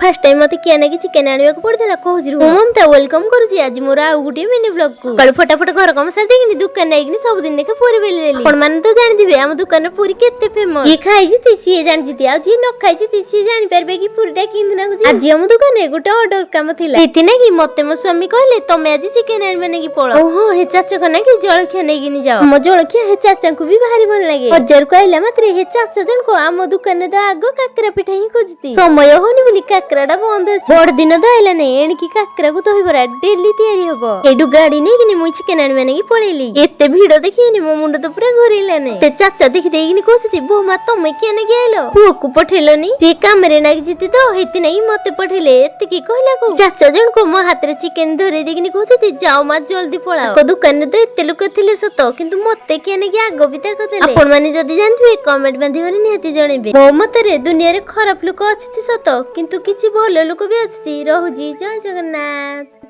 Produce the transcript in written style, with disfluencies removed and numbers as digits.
First time ମତେ କିଏ ନାକି ଚିକେନ ଆଣିବାକୁ ପଡିଥିଲା କହୁଛି ରୁହ। ମୁଁ ମମତା welcome କରୁଛି ଆଜି ମୋର ଆଉ ଗୋଟିଏ ମିନି ବ୍ଲଗ କୁ। ସକାଳୁ ଫଟାଫଟ ଘର କାମ ସାରି ଦେଇକିନି ଦୋକାନ ଯାଇକିନି ସବୁଦିନ ଦେଖେ ପୁରୀ ବେଲି ଦେଲି। ଆପଣ ମାନେ ତ ଜାଣିଥିବେ ଆମ ଦୋକାନରେ ପୁରୀ କେତେ ଫେମସ। ଯିଏ ଖାଇଛି ସିଏ ଜାଣିଛି, ଆଉ ଯିଏ ନ ଖାଇଛି ସିଏ ଜାଣିପାରିବେ କି ପୁରୀଟା କେମିତି ଲାଗୁଛି। ଆଜି ଆମ ଦୋକାନରେ ଗୋଟେ ଅର୍ଡର କାମ ଥିଲା, ସେଥିନାଗି ମତେ ମୋ ସ୍ୱାମୀ କହିଲେ ତମେ ଆଜି ଚିକେନ ଆଣିବା ନେଇକି ପଳ। ଓହୋ, ହେ ଚାଚକ ନାକି ଜଳଖିଆ ନେଇକିନି ଯାଅ। ଆମ ଜଳଖିଆ ହେ ଚାଚାଙ୍କୁ ବି ଭାରି ଭଲ ଲାଗେ। ବଜାରକୁ ଆଇଲା ମାତ୍ରେ ହେ ଚାଚା ଜଣକ ଆମ ଦୋକାନରେ ତ ଆଗ କାକରା ପିଠା ହିଁ ଖୋଜନ୍ତି। ସମୟ ହଉନି ବୋଲି କାକରାଟା ବନ୍ଦ ଅଛି। ବଡ ଦିନ ତ ଆଇଲା ନାଇଁ, ଏଣିକି କାକରାକୁ ଦହିବରା ଡେଲି ତିଆରି ହବ। ଏଇଠୁ ଗାଡି ନେଇକିନି ମୁଁ ଚିକେନ ଆଣିବା ନେଇକି ପଳେଇଲି। ଏତେ ଭିଡ ଦେଖିନି ମୋ ମୁଣ୍ଡ ତ ପୁରା ଘୁରିଲାନି। ସେ ଚାଚା ଦେଖି ଦେଇକିନି କହୁଛନ୍ତି, ବୋମା ତମେ କିଏ ନେଇକି ଆଇଲ, ପୁଅକୁ ପଠେଇଲନି? ସିଏ କାମରେ ନାଗିଛି ତ ହେଇଥିନାଗି ମତେ ପଠେଇଲେ। ଏତିକି କହିଲାକୁ ଚାଚା ଜଣକ ମୋ ହାତରେ ଚିକେନ ଧରେଇ ଦେଇକିନି କହୁଛନ୍ତି, ଯାଅ ମା ଜଲ୍ଦି ପଳାଅ। ତାଙ୍କ ଦୋକାନରେ ତ ଏତେ ଲୋକ ଥିଲେ ସତ, କିନ୍ତୁ ମତେ କିଏ ନେଇକି ଆଗ ବିଦା କରିଦେଲେ। ଆପଣ ମାନେ ଯଦି ଜାଣିଥିବେ କମେଣ୍ଟ ମାଧ୍ୟମରେ ନିହାତି ଜଣେଇବେ। ମୋ ମତରେ ଦୁନିଆରେ ଖରାପ ଲୋକ ଅଛନ୍ତି ସତ, କିନ୍ତୁ କିଛି ଭଲ ଲୋକ ବି ଅଛନ୍ତି। ରହୁଛି, ଜୟ ଜଗନ୍ନାଥ।